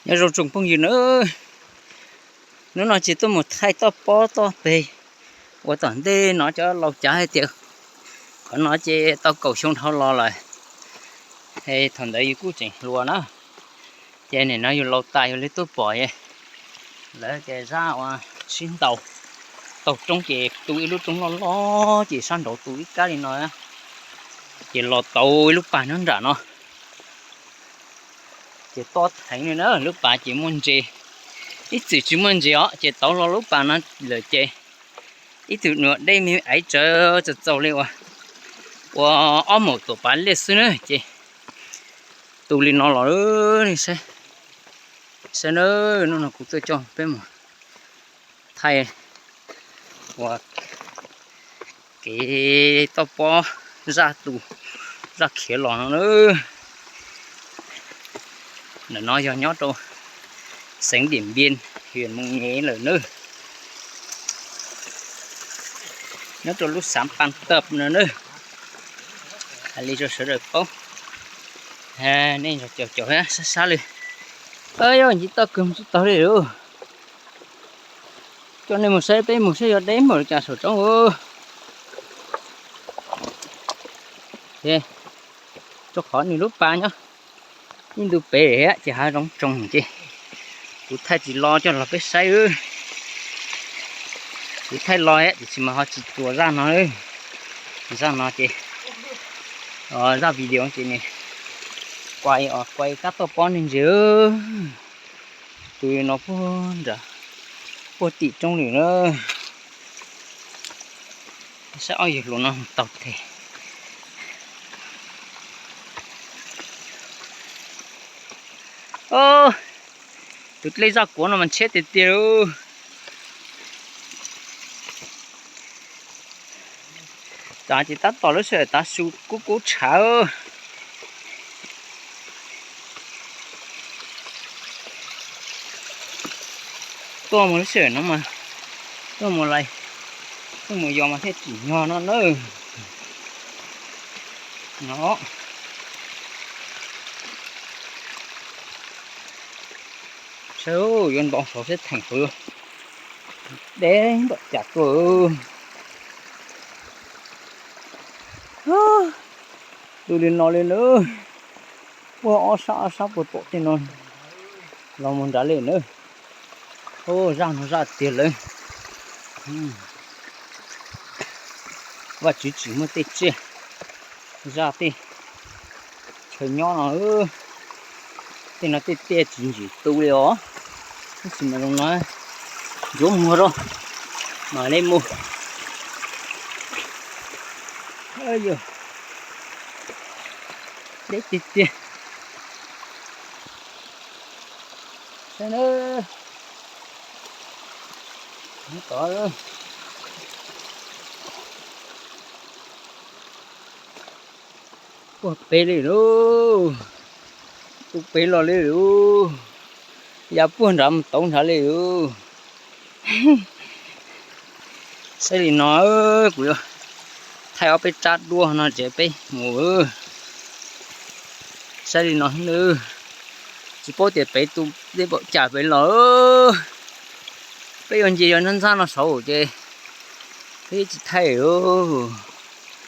Nyob zoo tsoom phooj ywg na, hnub no ces tuaj mus thaij toj pob toj peg uas tom ntej no cov laus cav hais tias qhov no ces tau kaum xyoo dhau los lawm. Es thaum ntawd yus kuj tseem hluas na, ces nim no yus laus tas yus li tuaj pom lawv tias zaj uas sib ntaus taug roob ces tu ib lub roob loj loj ces sab nraud tu ib kab li no, ces los tau ib lub pas nyob nram no. Ces tob theev li na, lub pas ces muaj ntses, ib txwm tsis muaj ntses os, ces tauv los lub pas no lawm ces ib tug nyuam dej me aiv tsawv txaus txaus li uas, uas ob maum tuam pas liaj xwb na, ces tu li no los. Saib na, hnub no kuv tuaj coj peb mus thaij uas kev toj pob zaj tu, zaj khiav los no na. Ntawm no yog nyob rau xeev Diam Npias, hiam Moos Nyem lawm na, nyob rau lub xav Paj Tawm no na. Hais li rau sawv daws paub, nej caum caum sab sab li. Yog ntsis toj kawg mus tsis tau li lauj. Coj nej mus saib, peb mus saib yog deb npaum li cas saum roob. Rau qhov nws lub pas nyob ib ntu pem ces hav zoov tsoog ces kuv thaij tsis los coj los peb saib. Kuv thaij los tiam sis mas ho tsis txuas zaj no. Zaj no ces, zaj video ces nws kuas, kuas kab toj pob neeg ntses. Tus no puag nram, puag tim roob lawm na. Saib ob yawg hluas no taug tes. Tus dlej zaj kuav no mas ntshiab tiag tiag lauj. Tav ces tab tom lub sij hawm tav su kub kub tshav. Tuaj mus lub sij hawm no mas tuaj mus lais, tuaj mus yos mas thiaj tsim nyog no na. No, saib yuav nto saud seb theem hauv deb npaum cas tuaj. Tu li no li na, puag ob sab ob sab puag tom tej no los mus nrad li na. Zaj no zaj tiag lawm. Vaj tswv tsim muaj tej tsiaj, zaj tej chaw nyob no. Tej no tej tiaj tsis ntsim tu li os. Tab sis mas zoo no ntsuav muag rau mam li mus. Yog deb tiag tiag. Saib na, tod puag pem li lauj, puag pem los li lauj, ya puag nrad mus tauv nrad li lauj. Saib li no, kuv yuav thaij ob peb tsab duab no ces peb mus. Saib li no, tsis paub tias pem tu deb npaum cas pem los. Peb yuav nce yog ntxab ntxab no saud ces peb tsis thaij lauj.